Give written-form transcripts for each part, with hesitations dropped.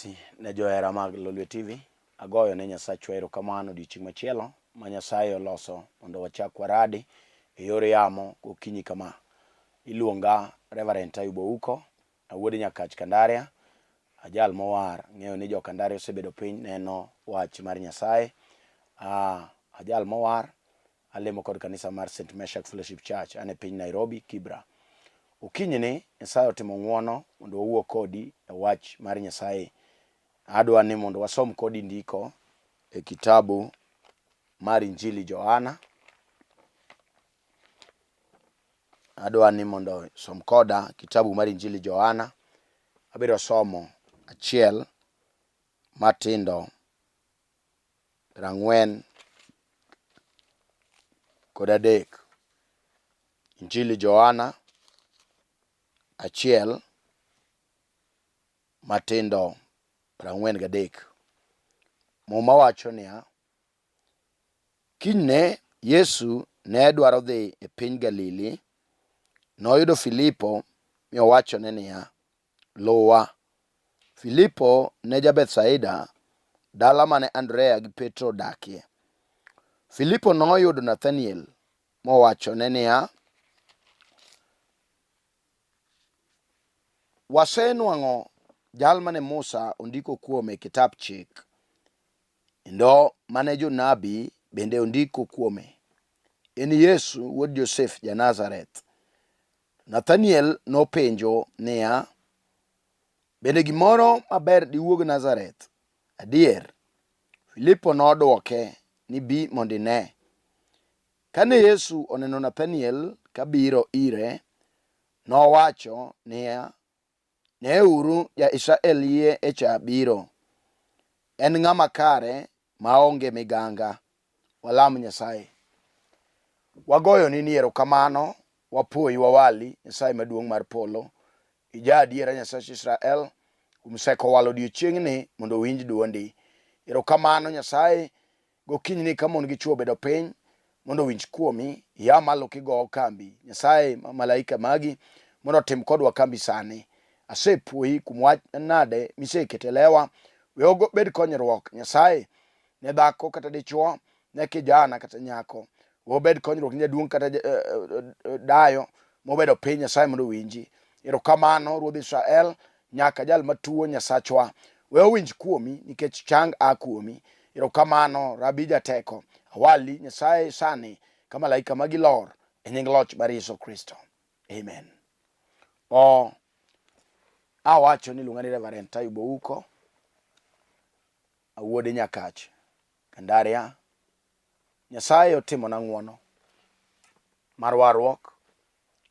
Amosi ne johera mag Lolwe TV. Agoyo ne Nyasachwa erokamano odiochieng' machielo ma Nyasaye oloso mondo wachak waradi e yor yamo gokinyi kama. Iluonga Reverend Ayub Ouko, awuod Nyakach Kandaria, ajal mowar. Ng'eyo ni jo Kandaria osebedo piny neno wach mar Nyasaye. Ah, ajal mowar, Alemo kod kanisa mar St. Meshak Fellowship Church, an e piny Nairobi, Kibra. Okinyini, Nyasaye otimo ng'wono mondo wawuo kodi e wach mar Nyasaye. Adwa ni mondo wasom kodi ndiko e kitabu mar Injili Johana. Adwa ni mondo som koda kitabu mar Injili Johana. Abiro somo achiel matindo 43. Injili Johana achiel matindo 43. Muma wacho niya, Kinyne Yesu ne dwaro dhi e piny Galili, noyudo Filipo mi owachone niya, Luwa. Filipo ne ja-Bethsaida, dala mane Andrea gi Petro odakie. Filipo noyudo Nathaniel mowachone niya, Wasenwang'o jal mane Musa ondiko kuome e kitap chik, kendo mane jonabi bende ondiko kuome. En Yesu wuod Josef ja-Nazareth. Nathaniel nopenjo niya, Bende gimoro maber diwuog Nazareth? Adier? Filipo nodwoke ni, Bi mondo ine. Kane Yesu oneno Nathaniel kabiro ire, nowacho niya, Neuru ja-Israel yie echa biro. En ng'ama kare maonge miganga. Walam Nyasaye. Wagoyoni ni erokamano, wapuoyi wawali, Nyasaye maduong' mar polo. Ija adiera Nyasach Israel, kuom seko walo odiechieng'ni mondo owinj dwondi. Erokamano Nyasaye Gokinyini ka mon gi chwo obedo piny mondo owinj kuomi, ia malo kigowo kambi. Nyasaye ma malaika magi mondo otim kodwa kambi sani. Asepuoyi kuom wach nade miseketo e lewa. We obed konyruok, Nyasaye, ne dhako kata dichwo, ne kijana kata nyako. We obed konyruok ne jaduong' kata dayo mobedo piny, Nyasaye mondo owinji. Erokamano Ruodh Israel, nyaka jal matuo Nyasachwa. We owinj kuomi nikech chang a kuomi. Erokamano Rabi Jateko. Awali Nyasaye sani ka malaika magi lor e nying loch mar Yesu Kristo. Amen. O awacho ni luonga ni Reverend Tayub Ouko, awuod Nyakach, Kandaria. Nyasaye otimona ng'wono mar warruok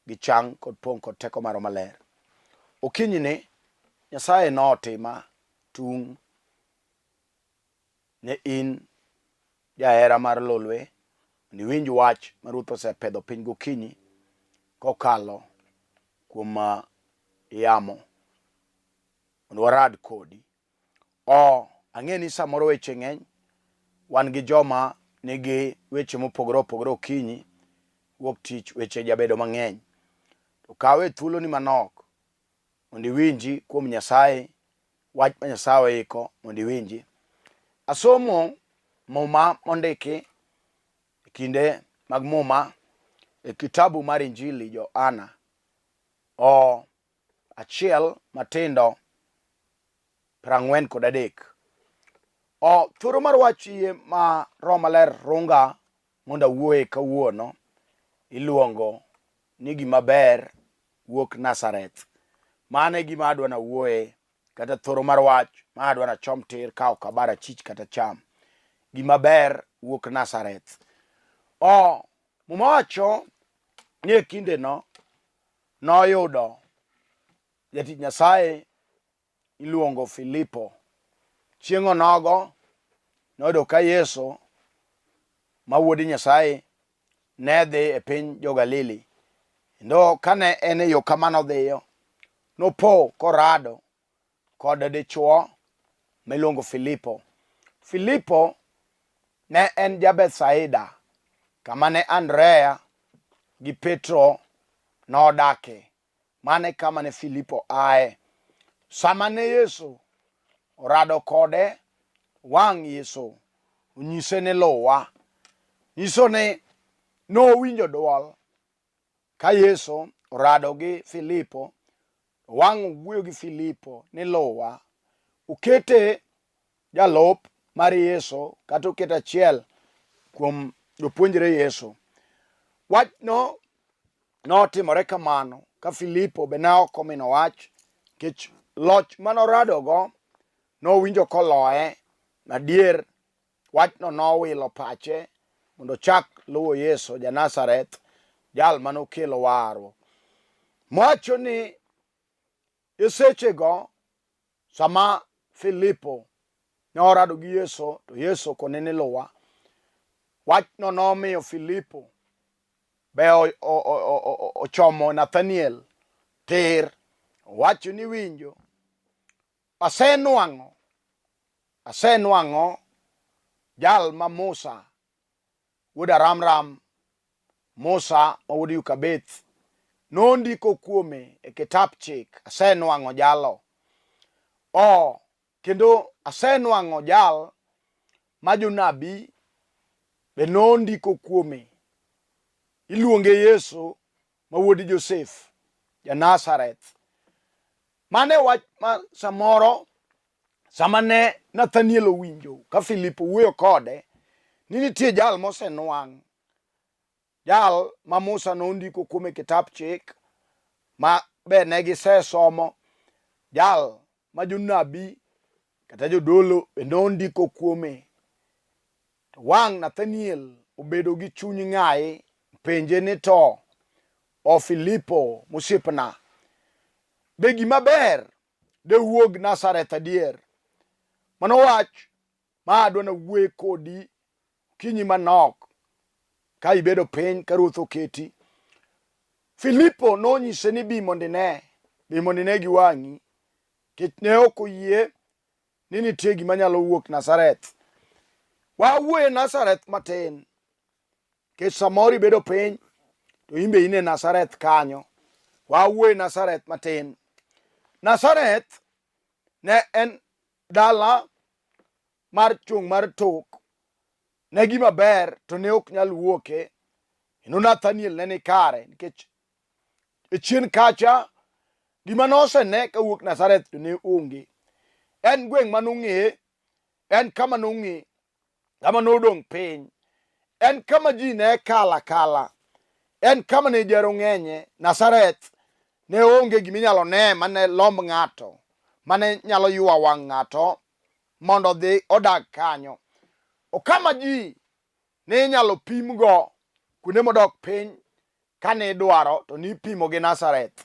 gi chang kod pong' kod teko maro maler. Okinyini Nyasaye notima tung' ne in jahera mar Lolwe mondo iwinj wach ma Ruoth osepedho piny gokinyi kokalo kuom yamo mondo warad kodi. O, ang'e ni samoro weche ng'eny, wan gi joma nigi weche mopogore opogore okinyi, wuok tich weche jabedo mang'eny. To kawe thuoloni manok mondo iwinji kuom Nyasaye, wach ma Nyasaye oiko mondo iwinji. Asomo muma mondiki e kinde mag muma e kitabu mar Injili Johana o achiel matindo 43. O thuolo mar wach yie ma Roho Maler runga mondo awuoye kawuono iluongo ni gima ber wuok Nazareth. Mano e gima adwa nawuoye kata thoro mar wach ma adwa nachom tir ka ok abar achich kata cham. Gima ber wuok Nazareth. O Muma wacho ni e kindeno noyudo jatich Nyasaye iluongo Filipo. Chieng' onogo noyudo ka Yesu ma wuod Nyasaye ne dhi e piny jo-Galili. Kendo kane en e yo kama nodhiyo, nopo korado kod dichwo miluongo Filipo. Filipo ne en ja Bethsaida, kama ne Andrea gi Petro nodake. Mano e kama ne Filipo ae. Sama ne Yesu orado kode wang' Yesu onyise ni luwa. Nyiso ni nowinjo dwol ka Yesu orado gi Filipo, wang' owuoyo gi Filipo ni luwa. Okete jalup mar Yesu kata okete achiel kuom jopuonjre Yesu. Wachno notimore kamano ka Filipo be ne ok omino wach nikech loch mane oradogo nowinjo koloye adier wachno nowilo pache mondo ochak luwo Yesu ja Nazareth jal mane okelo warruok. Mwacho ni e sechego sama Filipo ne orado gi Yesu to Yesu okone ni luwa, wachno nomiyo Filipo be ochomo Nathaniel tir owacho ni winjo asenwang'o asenwang'o jal ma Musa wuod Aramram Musa ma wuod Yukabeth nondiko kuome e kitap chik asenwang'o jalo o kendo asenwang'o jal ma jonabi be nondiko kuome iluonge Yesu ma wuod Josef ja Nazareth. Mano e wach ma samoro sama ne Nathaniel owinjo ka Filipo wuoyo kode ni nitie jal mosenwang' jal ma Musa nondiko kuome kitap chik ma be ne gisesomo jal ma jonabi kata jodolo be nondiko kuome. To wang' Nathaniel obedo gi chuny ng'ayi, penje ni to, o Filipo mosiepna, be gima ber dewuog Nazareth adier? Mano wach ma adwa nawuoye kodi okinyi manok ka ibedo piny ka Ruoth oketi. Filipo nonyise ni bi mondo ine, bi mondo ine gi wang'i, nikech ne ok oyie ni nitie gima nyalo wuok Nazareth. Wawuoye Nazareth matin, nikech samoro ibedo piny to in be in e Nazareth kanyo. Wawuoye Nazareth matin. Nazareth ne en dala mar chung' mar tok ne gima ber to ne ok nyal wuoke kendo Nathaniel ne ni kare nikech e chien kacha gima nosene kawuok Nazareth to ne onge. En gweng' ma nong'e, en kama nong'e, kama nodong' piny, en kama ji ne kala kala, en kama ne jaro ng'enye. Nazareth ne onge gima inyalo ne mane lomb ng'ato, mane nyalo ywa wang' ng'ato mondo odhi odag kanyo. O kama ji ne inyalo pimgo kuonde modok piny kane idwaro to nipimo gi Nazareth.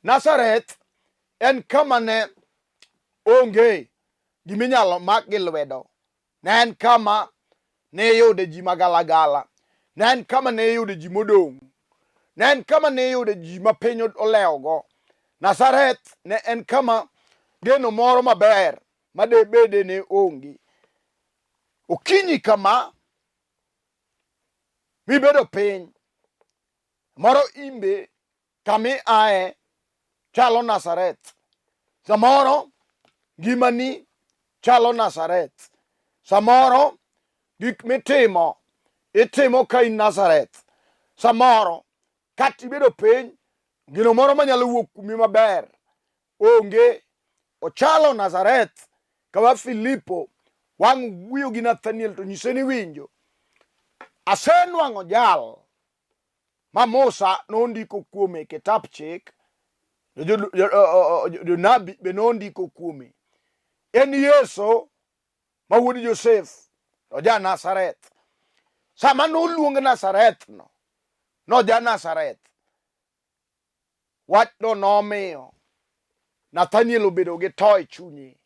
Nazareth en kama ne onge gima inyalo mak gi lwedo. Ne en kama ne iyude ji magalagala. Ne en kama ne iyude ji modong'. Ne en kama ne iyude ji ma piny olewogo. Nazareth ne en kama geno moro maber ma debede ne onge. Okinyi kama mibedo piny moro imbe kama iaye chalo Nazareth. Samoro ngimani chalo Nazareth. Samoro gik mitimo itimo ka in Nazareth. Samoro kata ibedo piny gino moro manyalo wuok kuomi maber onge. Ochalo Nazareth kama Filipo wang' wuoyo gi Nathaniel to nyise ni winjo. Asenwang'o jal ma Musa nondiko kuome e kitap chik, jonabi be nondiko kuome. En Yesu ma wuod Josef, to ja Nazareth. Sama noluong Nazareth no, noja Nazareth. Wachno nomiyo Nathaniel obedo gi to e chunye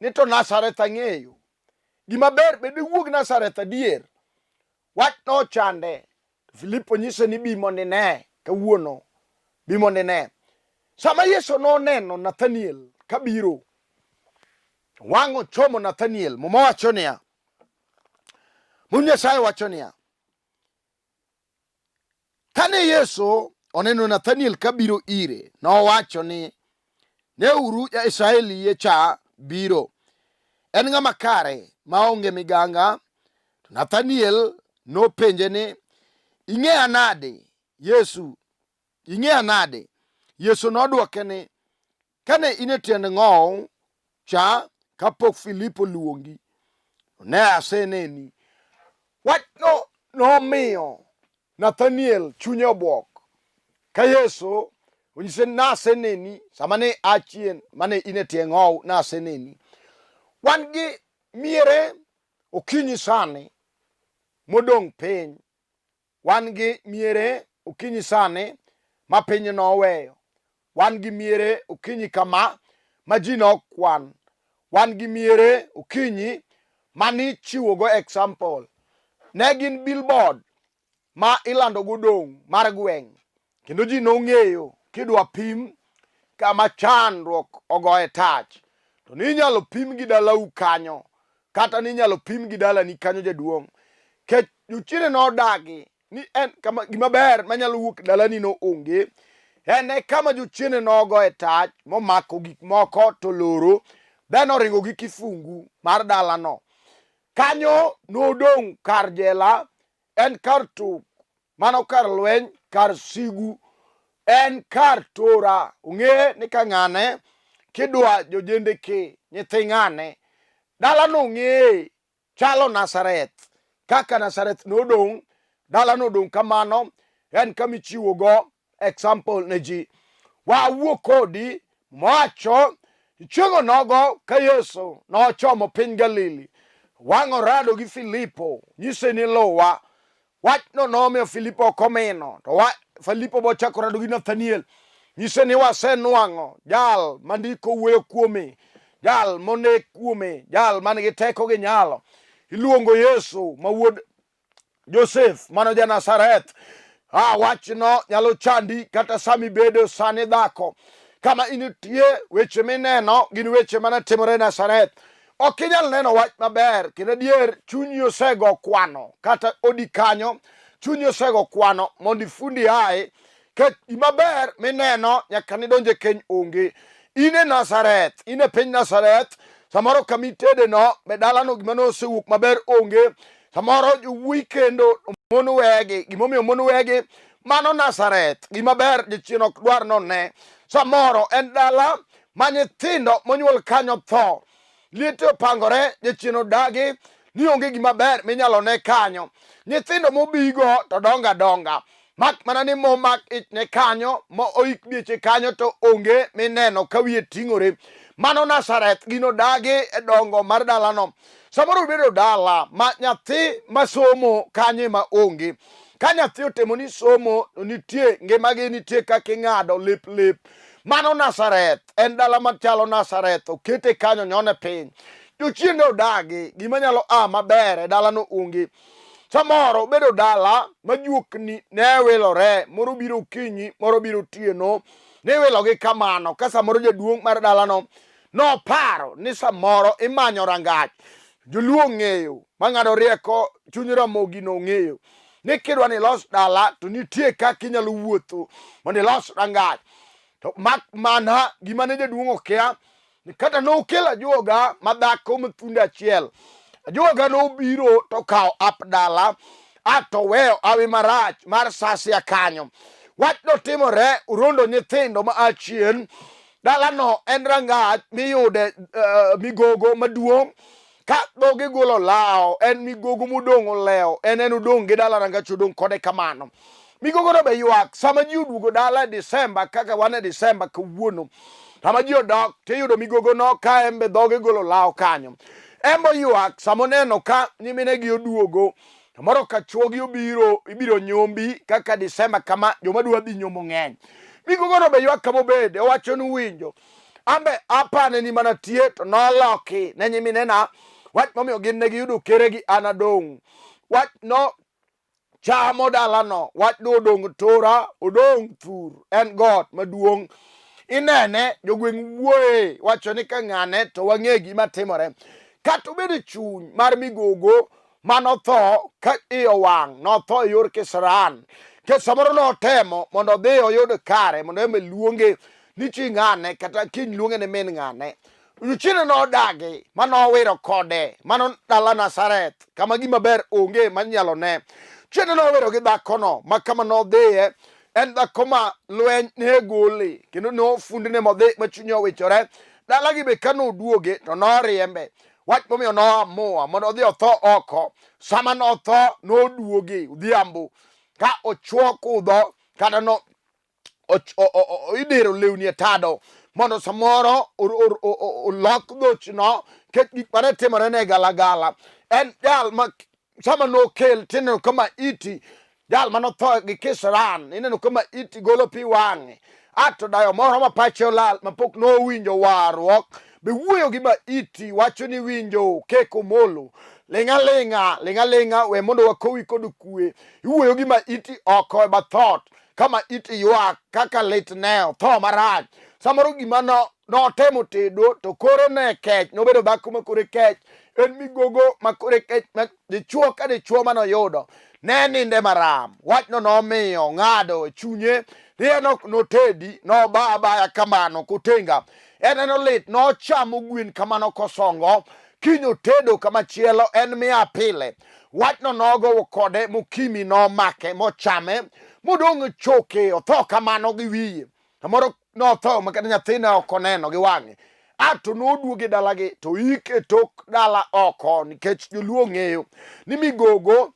ni to Nazareth ang'eyo. Gima ber be diwuog Nazareth adier? Wachno ochande. Filipo nyise ni bi mondo ine kawuono, bi mondo ine. Sama Yesu noneno Nathaniel kabiro, wang' ochomo Nathaniel. Muma wacho niya, Muma Nyasaye wacho niya, Kane Yesu oneno Nathaniel kabiro ire, nowacho ni, Neuru ja-Israel yie cha biro. En ng'ama kare maonge miganga. To Nathaniel nopenje ni, Ing'eya nade, Yesu? Ing'eya nade? Yesu nodwoke ni, Kane in e tiend ng'owu cha kapok Filipo oluongi, ne aseneni. Wachno nomiyo Nathaniel chunye obwok ka Yesu onyise ni naseneni sama ne achien mane in e tie ng'owu naseneni. Wan gi miere okinyi sani modong' piny Wan gi miere okinyi sani ma piny noweyo. Wan gi miere okinyi kama ma ji nokwan. Wan gi miere okinyi ma nichiwogo example. Ne gin billboard ma ilandogo dong' mar gweng' kendo ji nong'eyo kidwa pim kama chandruok ogoye tach to ninyalo pim gi dalau kanyo kata ninyalo pim gi dalani kanyo jaduong' kech Jochiende nodagi ni en kama gima ber manyalo wuok dalani no onge. En e kama jochiende nogo e tach momako gik moko to loro then oringo gi kifungu mar dalano. Kanyo nodong' kar jela, en kar tuk, mano kar lweny, kar sigu, en kar tora. Ong'e ni ka ng'ane kidwa jojendeke nyithi ng'ane. Dalano ong'e chalo Nazareth. Kaka Nazareth nodong', dala nodong' kamano, en kama ichiwogo example ne ji. Wawuo kodi mowacho chieng'o nogo ka Yesu nochomo piny Galili, wang' orado gi Filipo, nyise ni luwa. Wachno nomiyo Filipo ok omino, to wa, Filipo bochako rado gi Nathaniel, nyise ni wasenwang'o jal ma ndiko wuoyo kuome, jal moneg kuome, jal man gi teko gi nyalo. Iluongo Yesu ma wuod Josef mano ja Nazareth. Ah, wachno nyalo chandi kata sama ibedo sani dhako. Kama initie weche mineno gin weche mane timore Nazareth. Ok inyal neno wach maber kendo adier chunyi osego kwano kata odi kanyo chunyi osego kwano mondo ifundi ae kech gima ber mineno nyaka nidonj e keny onge. In e Nazareth, in e piny Nazareth, samoro kama itede no be dalano gima nosewuok maber onge. Samoro jowuoyi kendo mon wegi, gimomiyo mon wegi mano Nazareth, gima ber jachien ok dwar none. Samoro en dala ma nyithindo monyuol kanyo tho liete opangore jachien odagi ni onge gima ber minyalo ne kanyo nyithindo mobigo to dongo adonga mak mana ni momak ich ne kanyo mo oik bieche kanyo to onge mineno ka wiye ting'ore mano Nazareth gino dagi e dongo mar dalano samoro obedo dala ma nyathi masomo kanyo ema onge ka nyathi otemo ni somo to nitie ngimagi nitie kaka ing'ado lep lep Mano Nazareth, en dala machalo Nazareth, okete kanyo nyone piny. Jochiende odagi, gima nyalo a maber e dalano onge. Samoro obedo dala ma juokni ne wilore, moro biro okinyi, moro biro otieno, ne iwilogi kamano. Ka samoro jaduong' mar dalano noparo ni samoro imanyo rangach. Joluo ong'eyo, mang'ado rieko chuny Ramogi nong'eyo ni kidwa ni ilos dala to nitie kaka inyalo wuotho mondo ilos rangach. To mak mana gima ne jaduong' okia ni kata nokelo ajuoga madhako mathunde achiel. Ajuoga nobiro to okawo ap dala a to weyo awi marach mar sasia kanyo. Wach notimore urondo nyithindo ma a chien. Dalano en rangach miyude migogo maduong' ka dhoge golo lawo en migogo modong' olewo en en odong' gi dala rangach odong' kode kamano. Migogono be ywak sama ji oduogo dala e Disemba kaka wan e Disemba kawuono. Sama ji odok tiyudo migogono ka en be dhoge golo lawo kanyo. En be oywak sama oneno ka nyiminegi oduogo Samoro ka chuogi obiro, ibiro nyombi kaka Disemba kama joma dwa dhi nyombo ng'eny. Migogono be ywak kama obede, owacho ni winjo. Ambe apane ni mana tie to noloki ne nyiminena wach momiyo gin ne giyudo keregi an adong'. Wach no chamo dalano, wach no odong' tora, odong' thur, en got maduong'. Inene jogweng' wuoye wacho ni ka ng'ane to wang'e gima timore. Kata obedo chuny mar migogo ma notho ka iye owang' notho e yor kisran ke samoro notemo mondo odhi oyud kare mondo ema luonge ni chi ng'ane kata kiny luonge ni min ng'ane. Jochiende nodagi ma nowiro kode, mano dala Nazareth, kama gima ber onge manyalo ne. Chiende nowiro gi dhakono ma kama nodhiye en dhako ma lweny ne gole kendo nofundne modhi ma chunye owichore. Dalagi be ka noduoge to noriembe. Wach momiyo noamua mondo odhi otho oko. Sama notho noduoge odhiambo ka ochwo kudho kata no idiro lewni e tado mondo samoro olok dhochno nikech gik mane timore ne galagala en jal ma sama nokel tineno ka maiti jal mane otho gi kisran ineno ka maiti golo pi wang'e ato dayo moro ma pache olal mapok nowinjo warruok be wuoyo gi maiti wacho ni winjo kek omolo ling'a ling'a ling'a ling'a we mondo wakowi kod kwe iwuoyo gi maiti oko e bath ot kama iti ywak kaka lit ne otho marach samoro gima no notemo tedo to kore ne kech nobedo dhako ma kore kech en migogo ma kore kech ma dichuo ka dichuo manoyudo ne ninde maram wachno nomiyo ng'ado e chunye ni en ok notedi noba abaya kamano kotenga en eno lit nochamo gwen kamano kosongo kiny otedo kamachielo en miya pile Wachno nogowo kode mokimi nomake mochame modong' choke otho kamano gi wiye. Samoro notho ma kata nyathine ok oneno gi wang'e. A to noduoge dalagi to ike tok dala oko nikech joluo ong'eyo ni migogo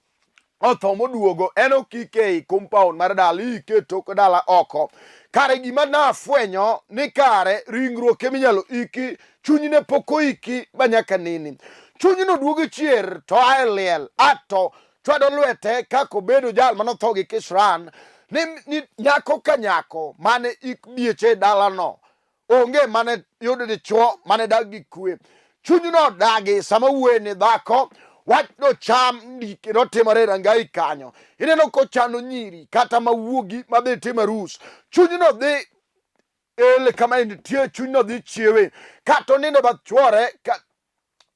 otho moduogo en ok ike ei compound mar dala ike tok dala oko. Kare gima nafwenyo ni kare ringruok eminyalo iki Chunyne pok oiki ma nyaka nene. Chunyno duogo chier to a e liel, a to chwado lwete kaka obedo jal manotho gi kisran ni, ni nyako ka nyako mane ik bieche e dalano onge mane yudo dichwo mane dag gi kwe. Chunyno odagi sama wuoye ni dhako wachno cham ndike notimore e rangayi kanyo. Ineno kochano nyiri kata mawuogi madhi timo arus. Chunyno dhi ele kama entie chunyno dhi chiewe kata onindo bath chwore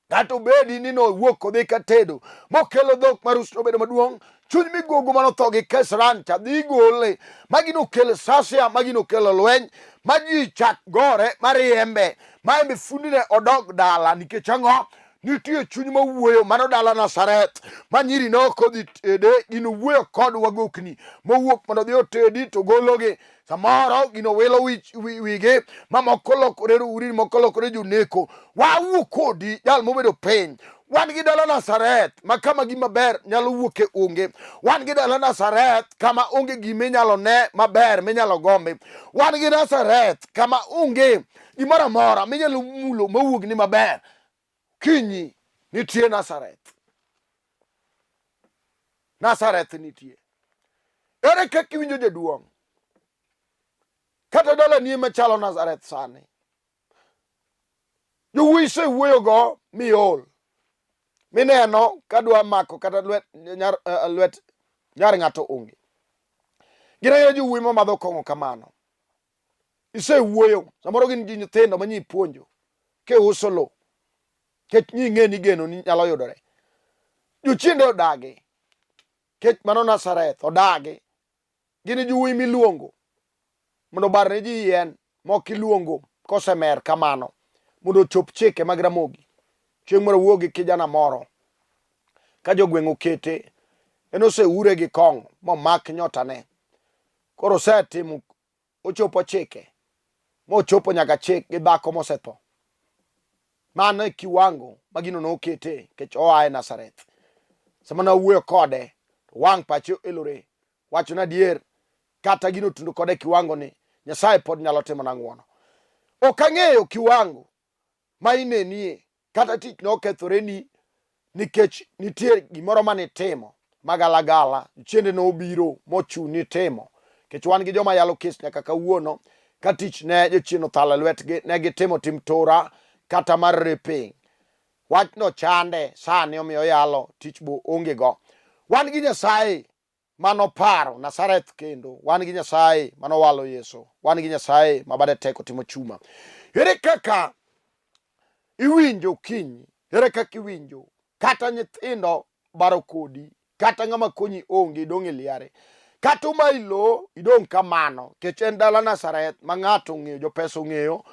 kata obedi ni nowuok odhi ka tedo mokelo dhok mar us nobedo maduong' chuny migogo manotho gi kesran cha dhi gole magi nokel sasia magi nokelo lweny ma ji chak gore mariembe ma embe fundine odog dala nikech ang'o nitie chuny mawuoyo mano dala Nazareth ma nyiri ne ok odhi tede gino wuoyo kod wagokni mowuok mondo odhi otedi to gologi Samoro gino wilo wigi ma moko lokore ruuri moko lokore joneko. Wawuo kodi jal mobedo piny. Wan gi dala Nazareth ma kama gima ber nyalo wuok e onge. Wan gi dala Nazareth kama onge gima inyalo ne maber minyalo gombi. Wan gi Nazareth kama onge gimoro amora minyalo mulo mawuogni maber. Kinyi nitie Nazareth. Nazareth nitie. Ere kaka iwinjo jaduong'? Kata dalani ema chalo Nazareth sani. Jowuoyi isewuoyogo miol. Mineno ka dwa mako kata lwet nyar, uh, lwet nyar ng'ato onge. Gin agina jowuoyi mamadho kong'o kamano. Isewuoyo, samoro gin ji nyithindo ma nyi puonjo kiuso lo kech nyi ng'e ni geno ni nyalo yudore. Jochiende odagi kech mano Nazareth odagi. Gin jowuoyi miluongo mondo obarne ji yien mok iluongo kosemer kamano mondo ochop chike mag Ramogi. Chieng' moro wuo gi kijana moro ka jogweng' okete en oseure gi kong'o momak nyotane. Koro osetimo ochopo chike mochopo nyaka chik gi dhako mosetho. Mano e kiwango ma gino nokete nikech oa e Nazareth. Sama nawuoyo kode, to wang' pache elore. Wachona adier, kata gino tundo kode e kiwango ni, Nyasaye pod nyalo timona ng'wono. Ok ang'eyo kiwango ma inenie kata tich nokethoreni nikech nitie gimoro mane itimo magalagala chiende nobiro mochuni timo nikech wan gi joma yalo kes nyaka kawuono ka tich ne jachien othalo e lwetgi ne gitimo tim tura kata mar raping wachno chande sani omiyo oyalo tich bo onge go wan gi nyasaye manoparo Nazareth kendo wan gi Nyasaye manowalo Yesu wan gi Nyasaye ma bade teko timo chuma ere kaka iwinjo kinyi ere kaka iwinjo kata nyithindo baro kodi kata ng'ama konyi onge idong' e liare kata omayi lowo idong' kamano nikech en dala Nazareth ma ng'ato ong'eyo jopesa ong'eyo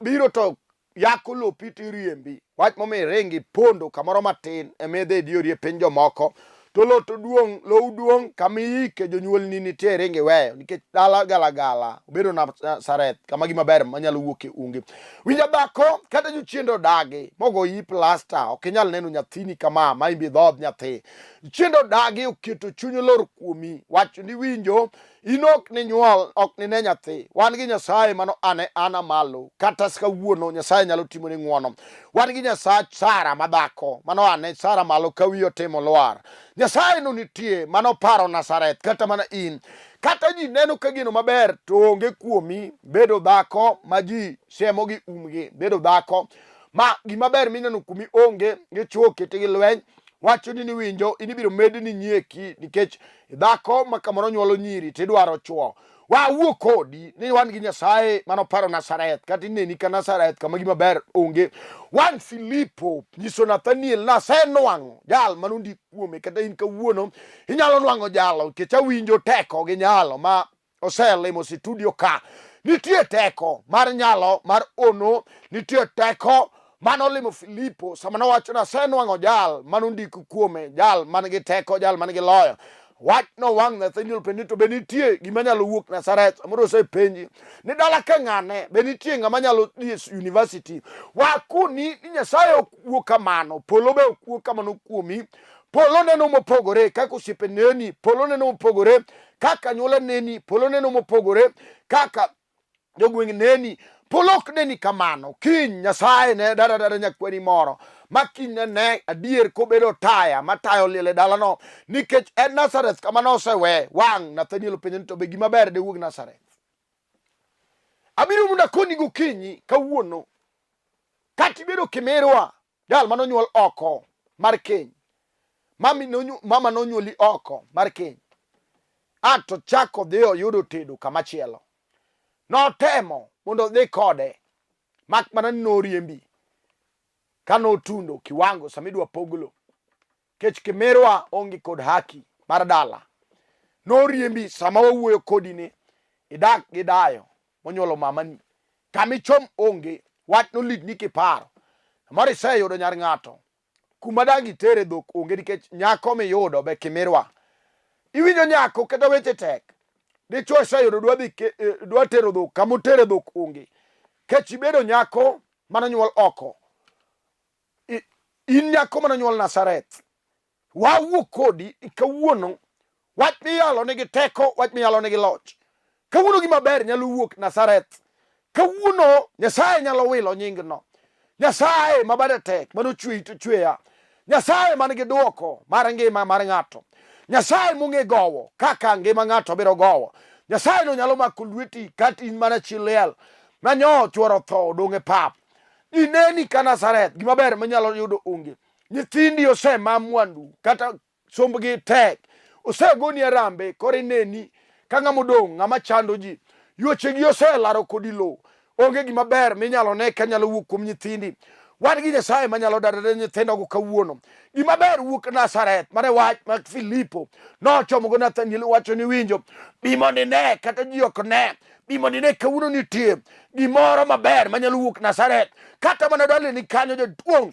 biro to yako lopi to iriembi. Wach momiyo iringi pondo kamoro matin ema idhi idiyori e piny jomoko. To lo to duong', lowu duong' kama iyike jonyuolni nitie iringi iweyo nikech dala galagala obedo Nazareth kama gima ber manyalo wuok e unge. Winja dhako kata jochiende odagi mogoyi plasta ok inyal neno nyathini kama ma imbe idhodh nyathi. Jochiende odagi oketo chuny olor kuomi wacho ni winjo In ok ninyuol, ok nine nyathi. Wan gi Nyasaye mano ane ana malo. Kata kawuono Nyasaye nyalo timoni ng'wono. Wan gi Nyasach Sara madhako mano ane Sara malo ka wiye otimo lwar. Nyasaye no nitie mano paro Nazareth kata mana in. Kata ji neno ka gino maber to onge kuomi bedo dhako ma ji siemo gi umgi. Bedo dhako ma gima ber mineno kuomi onge gichuo kete gi lweny wacho ni niwinjo in ibiro medni nyieki nikech dhako ma kamoro nyuolo nyiri tidwaro chuo wawuo kodi ni wan gi Nyasaye manoparo Nazareth kata ineni ka Nazareth kama gima ber onge wan Filipo nyiso Nathaniel nasenwang'o jal manondik kuome kata in kawuono inyalo nwang'o jalo nikech awinjo teko gi nyalo ma oselimo situdio ka nitie teko mar nyalo mar ono nitie teko mane olimo Filipo sama nowacho ni asenwang'o jal mane ondik kuome jal man gi teko jal man gi loyo wach no wang' Nathaniel penji to be nitie gima nyalo wuok Nazareth samoro osepenji ni dala ka ng'ane be nitie ng'ama nyalo dhi e university wakuni ni Nyasaye ok wuo kamano polo be ok wuo kamano kuomi polo neno mopogore kaka osiepe neni polo neno mopogore kaka anyuola neni polo neno mopogore kaka jogweng' neni polo ok neni kamano kiny nyasaye ne dada dada nyakwani moro ma kiny ne ne adier kobedo taya matayo liel e dalano nikech en Nazareth kama nosewe wang' Nathaniel openjo ni to be gima ber de wuog Nazareth abiro mondo akoni gokinyi kawuono kata ibedo kimirwa Jal mane onyuol oko mar keny. Mami nonyu, mama nonyuoli oko mar keny. A to chako dhi oyudo tedo kama chielo. Notemo mondo odhi kode. Mak mana ni noriembi. Ka notundo kiwango sama idwa pog lo. Kech kimirwa onge kod haki mar dala. Noriembi sama wawuoyo kodi ni idak gi dayo monyuolo mamani. Kama ichom onge, wach nolitni kiparo. Samoro iseyudo nyar ng'ato, kuma dang' itere dhok onge nikech nyako miyudo be kimirwa. Iwinjo nyako kata weche tek. Dichwo iseyudo dwa dhi eh, dwa tero dhok kama otere dhok onge. Kech ibedo nyako manonyuol oko. In nyako manonyuol Nazareth. Wawuo kodi kawuono, wach miyalo nigi teko, wach miyalo nigi loch. Kawuono gima ber nyalo wuok Nazareth. Kawuono Nyasaye nyalo wilo nyingno. Nyasaye ma bade tek mane ochweyi to chweya. Nyasaye man gi dwoko mar ngima mar ng'ato. Nyasaye mong'e gowo kaka ngima ng'ato biro gowo. Nyasaye no nyalo mako lweti kata in mana chi liel manyo chuoro tho odong' e pap. Ineni ka Nazareth gima ber manyalo yudo onge. Nyithindi osema mwandu kata sombgi tek. Osegoni arambe koro ineni ka ng'ama odong' ng'ama chando ji. Yuochegi oselaro kodi lowo. Onge gima ber minyalo ne ka nyalo wuok kuom nyithindi. Wan gi Nyasaye manyalo darore nyithindogo kawuono. Gima ber wuok Nazareth mane wach ma Filipo nochomogo Nathaniel wacho ni winjo bi mondo ine kata ji ok ne bi mondo ine kawuono nitie gimoro maber manyalo wuok Nazareth kata mana daleni kanyo jaduong'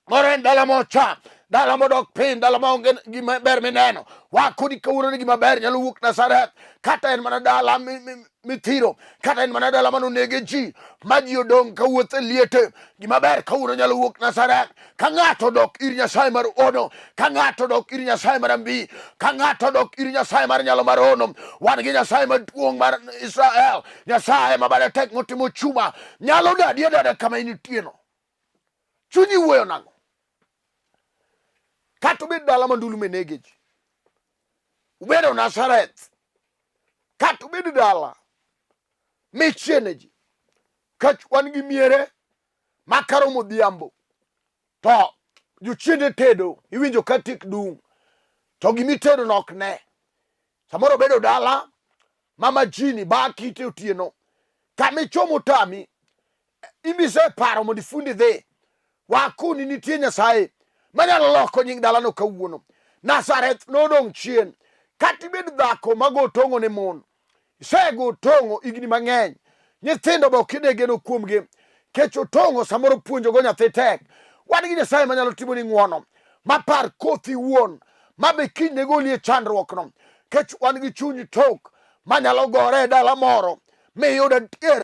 moro en dala mocha dala modok piny dala maonge gima ber mineno wakodi kawuono ni gima ber nyalo wuok Nazareth kata en mana dala mithiro kata en mana dala mane onege ji ma ji odong' kawuotho e liete gima ber kawuono nyalo wuok Nazareth ka ng'ato odok ir Nyasaye mar ono ka ng'ato odok ir Nyasaye mar ambi ka ng'ato odok ir Nyasaye mar nyalo mar ono wan gi Nyasaye maduong' mar Israel Nyasaye ma bade tek motimo chuma nyalo dadi adada kama initieno Chunyi wuoyo nang'o? Kata obed dala ma ndulume nege ji. Ubedo Nazareth. Kata obed dala michiene ji. Kach wan gi miere ma karomo odhiambo to jochiende tedo iwinjo ka tik dung' to gimitedo no ok ne. Samoro obedo dala mama jini ba kite otieno kama ichomo tami ibiseparo mondo ifundi dhi wakuni nitie nyasaye manyalo loko nying dalano kawuono nazareth nodong' chien kata ibed dhako mago tong'o ne mon isego tong'o higni mang'eny nyithindo be ok ine geno kuomgi Kech otong'o samoro puonjogo nyathi tek. Wan gi Nyasaye manyalo timoni ng'wono, mapar kothi wuon, ma be kiny ne goli e chandruokno. Kech wan gi chuny tok manyalo gore e dala moro miyud adier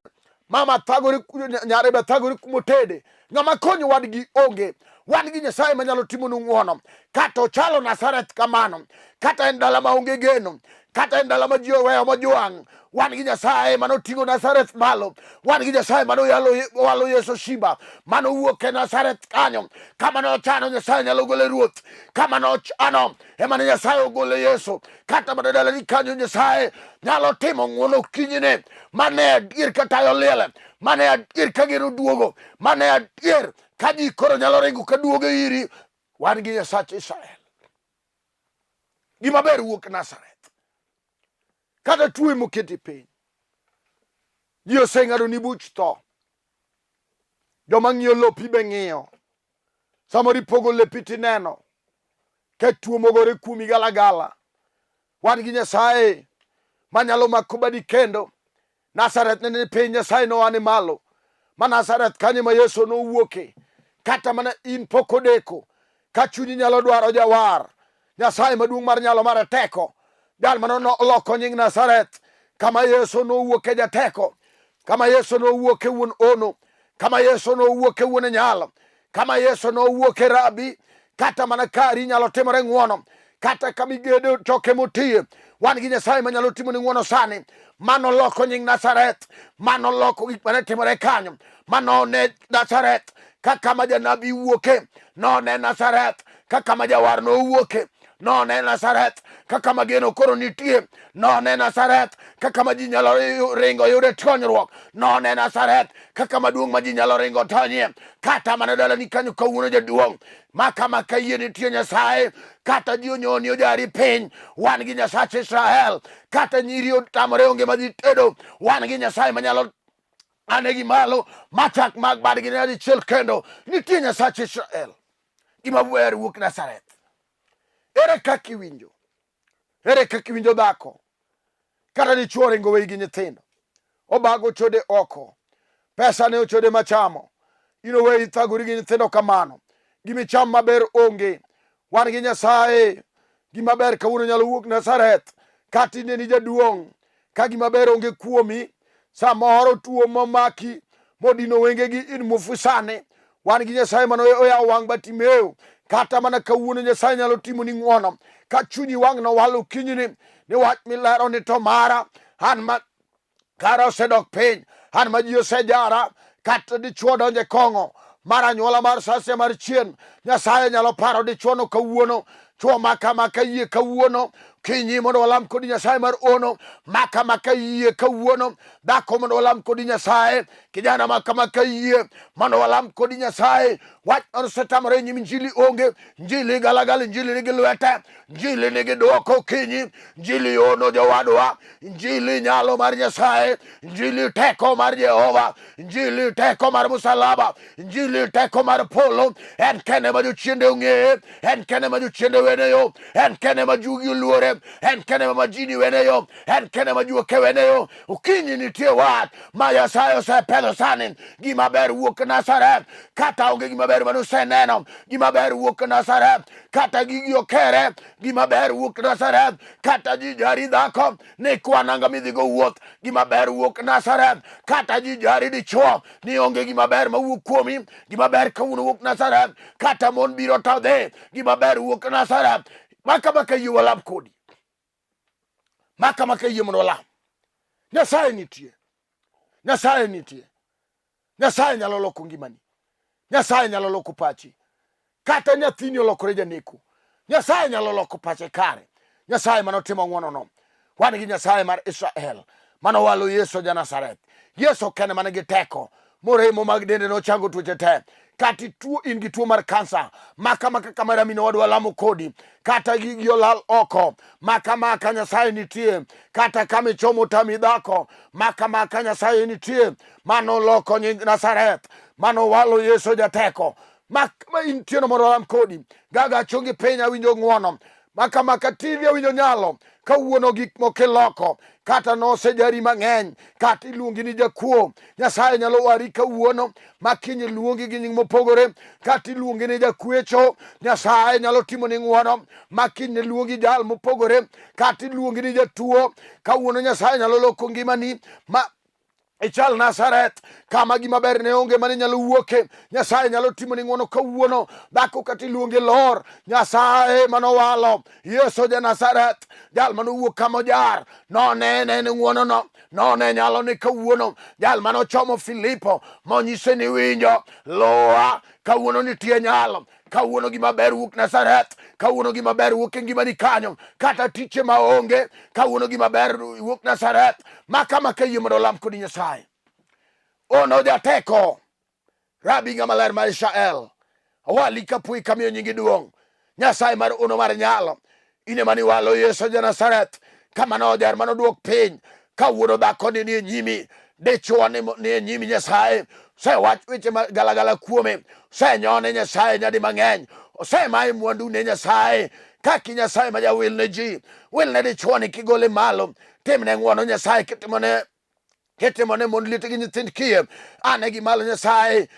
mama thagore nyare be thagore kumotede ng'ama konyo wadgi onge wan gi nyasaye manyalo timonu ng'wono kata ochalo nazareth kamano kata en dala ma onge geno kata en dala ma ji oweyo mojwang' wan gi nyasaye manoting'o nazareth malo wan gi nyasaye manowalo yesu shimba manowuok e nazareth kanyo kama nochano nyasaye nyalo gole ruoth kama nochano ema ne nyasaye ogole yesu kata mana dalani kanyo nyasaye nyalo timo ng'wono kinyne mane adier ka tayo liel mane adier ka geno duogo mane adier ka ji koro nyalo ringo ka duogo iri wan gi nyasach israel gima ber wuok nazareth kata tuo moketi piny ji oseng'ado ni buch tho joma ng'iyo lopi be ng'iyo samoro ipogo lepi tineno ka tuo mogore kuomi galagala wan gi nyasaye manyalo mako badi kendo Nazareth ne ni piny, Nyasaye noa ni malo. Ma Nazareth kanyo ma Yesu nowuoke. Kata mana in pok odeko, ka chunyi nyalo dwaro jawar. Nyasaye maduong' mar nyalo mar teko. Jal mane oloko nying Nazareth, kama Yesu nowuoke jateko, kama Yesu nowuoke wuon ono, kama Yesu nowuoke wuon nyalo, kama Yesu nowuoke rabi, kata mana kari nyalo timore ng'wono, kata kama igedo choke motiye. Wan gi Nyasaye manyalo timoni ng'wono sani, mano loko nying Nazareth, mano loko gik mane timore kanyo, mano ne Nazareth kaka ma janabi wuoke, none Nazareth kaka ma jawar nowuoke, none Nazareth kaka ma geno koro nitie, none Nazareth kaka ma ji nyalo ringo yude konyruok, none Nazareth kaka maduong' ma ji nyalo ringo tonyie. Kata mana dalani kanyo kawuono jaduong' ma kama ka yie nitie Nyasaye, kata ji onyoni ojari piny, wan gi Nyasach Israel. Kata nyiri otamore onge ma dhi tedo, wan gi Nyasaye manyalo ane gi malo machak mag badgi ne dichiel kendo. Nitie Nyasach Israel. Gima ber wuok Nazareth. Ere kaka iwinjo? Ere kaka iwinjo dhako? Kata dichwo oringo weyi gi nyithindo, obago chode oko, pesa ne ochode machamo, in oweyi thagori gi nyithindo kamano, gimicham maber onge. Wan gi Nyasaye, gima ber kawuono nyalo wuok Nazareth, kata ineni jaduong' ka gima ber onge kuomi, samoro tuo momaki modino wengegi in muofu sani. Wan gi Nyasaye mane oyawo wang' Bartimeo, kata mana kawuono Nyasaye nyalo timoni ng'wono. Ka chunyi wang' nowal okinyini ni wach milero ni to mara, an ma kara osedok piny, an ma ji osejara, kata dichwo donje kong'o mar anyuola mar sasia mar chien, Nyasaye nyalo paro dichwono kawuono. Chwo maka maka yie kawuono kinyi mondo walam kodi Nyasaye mar ono maka maka yie kawuono dhako mondo walam kodi Nyasaye kijana maka maka yie mondo walam kodi Nyasaye wach osetamore nyim njili onge njili galagala njili nigi lwete njili nigi dwoko okinyi njili ono jowadwa njili nyalo mar Nyasaye njili teko mar Jehova njili teko mar musalaba njili teko mar polo en kende ma jochiende ong'eye en kende ma jochiende wene yo en kende ma jugi oluore en kende ma majini wene yo en kende ma juoke wene yo okinyi nitie wach ma Nyasaye osepedho sani gima ber wuok Nazareth kata onge gima ber mane useneno gima ber wuok Nazareth kata gigi okere gima ber wuok Nazareth kata ji jari dhako ni kwa nanga midhigo wuoth gima ber wuok Nazareth kata ji jari dichuo ni onge gima ber mawuok kuomi gima ber kawuono wuok Nazareth kata mon biro to dhi gima ber wuok Nazareth maka maka yie walam kodi maka maka yie mondo walam Nyasaye nitie Nyasaye nitie Nyasaye nyalo loko ngimani Nyasaye nyalo loko pachi kata nyathini olokore janeko Nyasaye nyalo loko pache kare Nyasaye mane otimo ng'wonono wan gi Nyasaye mar Israel mane owalo Yesu ja Nazareth Yesu kende mane gi teko moremo mag dende nochango tuoche te kata ituo in gi tuo mar kansa maka maka kama ramino wadwa lamo kodi kata gigi olal oko maka maka Nyasaye nitie kata kama ichomo tami dhako maka maka Nyasaye nitie mano loko nying Nazareth mano walo Yesu jateko mak ma in tieno moro alam kodi gaga chongi piny awinjo ng'wono. Makamaka TV awinjo nyalo kawuono gik moko iloko kata nosejari mang'eny kata iluongi ni jakuo Nyasaye nyalo wari kawuono ma kiny luongi gi nying mopogore kata iluongi ni jakwecho Nyasaye nyalo timo ni ng'wono ma kiny luongi jal mopogore kata iluongi ni jatuo kawuono Nyasaye nyalo loko ngimani ma ichal Nazareth kama gima ber ne onge mane nyalo wuoke. Nyasaye nyalo timoni ng'wono kawuono. Dhako kata iluonge lor, Nyasaye manowalo Yesu ja Nazareth, jal manowuok kama ojar, nonene ni ng'wonono, none nyalo ni kawuono. Jal manochomo Filipo monyise ni winjo, luwa kawuono nitie nyalo kawuono gima ber wuok Nazareth, kawuono gima ber wuok e ngimani kanyo, kata tiche ma onge, kawuono gima ber wuok Nazareth. Maka maka yie mondo olam kodi Nyasaye. Ono jateko, Rabi ng'ama ler mar Israel, awali kapui kamiyo nyingi duong'. Nyasaye mar ono mar nyalo, in ema niwalo Yesu ja Nazareth, kama nojar mano duok piny, kawuono dhakoni nie nyimi, dichwo ni e nyimi Nyasaye, osewach weche galagala kuome, osenyone Nyasaye nyadi mang'eny, osemaye mwandu ne Nyasaye, kaki Nyasaye ma jawil ne ji, wil ne dichwo ni kigole malo, timne ng'wono Nyasaye kitimone kitimo ne mond liete gi nyithind kiye ane gi malo Nyasaye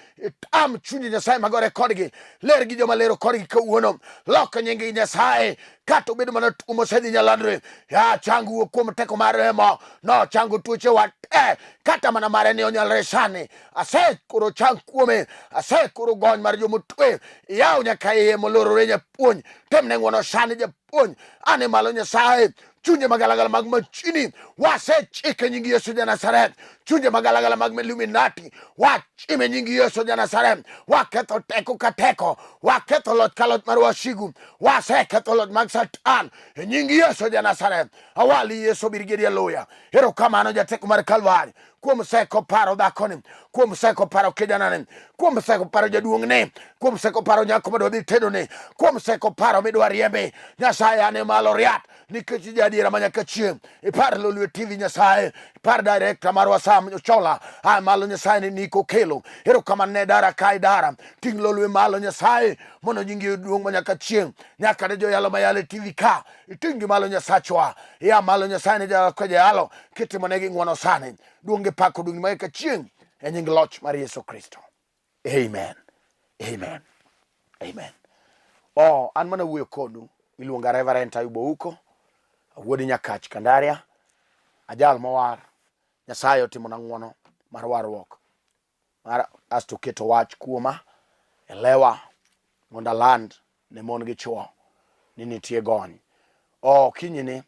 tam chunje Nyasaye magore kodgi ler gi joma lero kodgi kawuono lok nying Nyasaye kata obedo mana tuo mosedhi nyalandre ya chang wuok kuom teko mar remo nochango tuoche wa te kata mana mare ni onyalre sani asekoro chang kuome asekoro gony mar jomotwe yaw nyaka iye molorore japuonj temne ng'wono sani japuonj ane malo Nyasaye chunje magalagala mag machini wasechike nying Yesu ja Nazareth chunje magalagala mag Illuminati wachime nying Yesu ja Nazareth waketho teko ka teko waketho loch ka loch mar wasigu waseketho loch mag Satan e nying Yesu ja Nazareth awali Yesu Brigadier Luya erokamano jateko mar Kalvari kuom seko paro dhakoni kuom seko paro kijanani kuom seko paro jaduong'ne kuom seko paro nyako madwa dhi tedone kuom seko paro midwa riembe Nyasaye ane malo riat nikech jaadiera ma nyaka chieng' ipar Lolwe TV Nyasaye ipar director marwa Sam Ochola a malo Nyasaye ni Niko Kelo erokamano ne dara kae dara ting' Lolwe malo Nyasaye mondo nyingi oduong' ma nyaka chieng' nyaka ne joyalo mayalo e TV ka iting' gi malo Nyasachwa ia malo Nyasaye ne jayalo kitimonegi ng'wono sani duong' gi pak oduong' ma nyaka chieng' e nying loch mar Yesu Kristo amen amen amen oh an mana wuoyo kodu iluonga Reverend Ayub Ouko wuod Nyakach Kandaria ajal mowar Nyasaye otimona ng'wono mar warruok mar asto keto wach kuoma e lewa mondo aland ne mon gi chwo ni nitie gony oh kinyni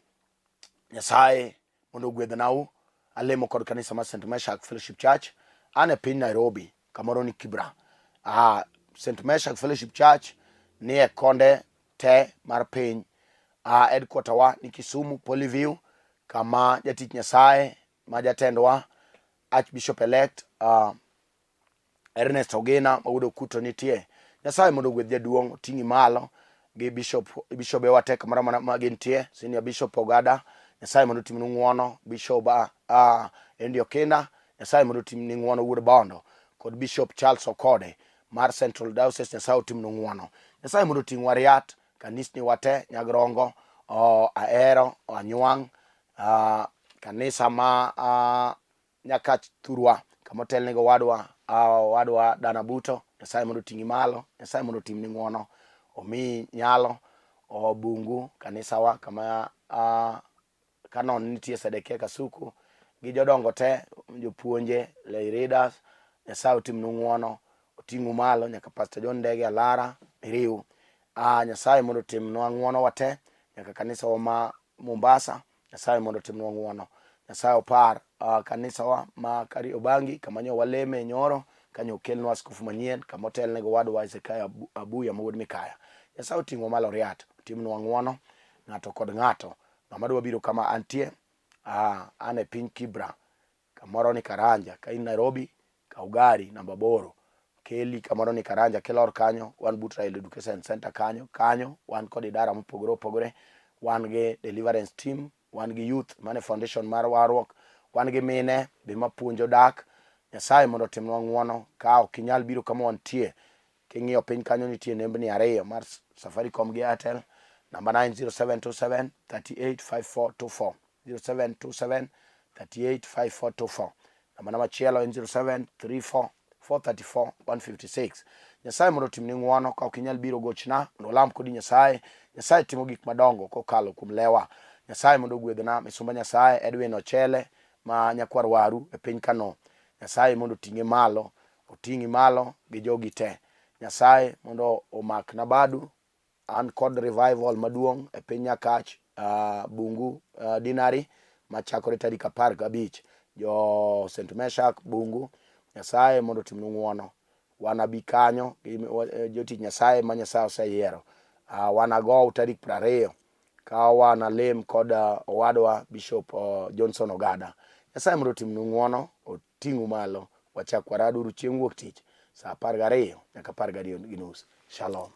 Nyasaye mondo ogwedhnau. Alemo kod kanisa mar St. Meshak Fellowship Church. An e piny Nairobi, kamoro ni Kibra. Ah, St. Meshak Fellowship Church ni e konde te mar piny. Ah, headquarter wa ni Kisumu, Polyview, kama jatich Nyasaye ma jatendwa Archbishop elect Ernest Ogina ma wuod Okuto nitie. Nyasaye mondo ogwedh jaduong' oting'i malo gi bishop bishobe wa te kamoro amora ma gintie, senior bishop Ogada, Nyasaye mondo otimnu ng'wono, bishop Andy Okina, Nyasaye mondo otimni ng'wono wuod Bondo kod bishop Charles Okode mar Central Diocese, Nyasaye otimnu ng'wono. Nyasaye mondo oting'wa riat kanisni wa te Nyagrongo, Ahero, Anywang', kanisa ma Nyakach thurwa kama otelne gi owadwa owadwa Dana Buto. Nyasaye mondo oting'i malo, Nyasaye mondo otimni ng'wono, omiyi nyalo. Obungu kanisawa kama Canon nitie Sedekia Kasuku gi jodongo te, jopuonje, lay readers, Nyasaye otimnu ng'wono, oting'u malo nyaka Pastor John Ndege Alara Miriu. Nyasaye mondo otimnwa ng'wono wate nyaka kanisawa ma Mombasa. Nyasaye mondo otimnwa ng'wono. Nyasaye opar kanisawa ma Kariobangi kama nyo waleme nyoro kanyo okelnwa askofu manyien kama otelne gi owadwa Hezekiah Abuya ma wuod Mikaya. Nyasaye oting'wa malo riat, otimnwa ng'wono ng'ato kod ng'ato. Ng'ama dwa biro kama antie, an e piny Kibra kamoro ni Karanja, ka in Nairobi kaw gari namba 8 keli kamoro ni Karanja, kilor kanyo wan but Raila Education Center kanyo, kanyo wan kod idara mopogore opogore, wan gi deliverance team, wan gi youth mane foundation mar warruok, wan gi mine be mapuonjo dak. Nyasaye mondo otimnwa ng'uono, ka ok inyal biro kama wantie, king'iyo piny kanyo nitie nembni ariyo mar Safaricom gi Airtel. Namba 9 0727 385424 0727 385424. Namba na machielo en 0734 434 156. Nyasaye mondo otimni ng'wono. Ka ok inyal biro, gochna mondo walam kodi Nyasaye. Nyasaye timo gik madongo kokalo kuom lewa. Nyasaye mondo ogwedhna misumba Nyasaye Edwin Ochele ma nyakwar waru e piny Kano. Nyasaye mondo oting'e malo, oting'i malo gi jogi te. Nyasaye mondo omakna badu. An kod revival maduong' e piny Nyakach, Bungu Dinari machakore tarik 15. Jo St. Meshak Bungu, Nyasaye mondo otimnu ng'wono. Wanabi kanyo gi jotich Nyasaye ma Nyasaye oseyiero. Wanagow tarik 20 ka wanalem kod owadwa Bishop Johnson Ogada. Nyasaye mondo otimnu ng'wono, oting'u malo. Wachak waraduru chieng' wuok tich saa 12 nyaka 12:30. Shalom.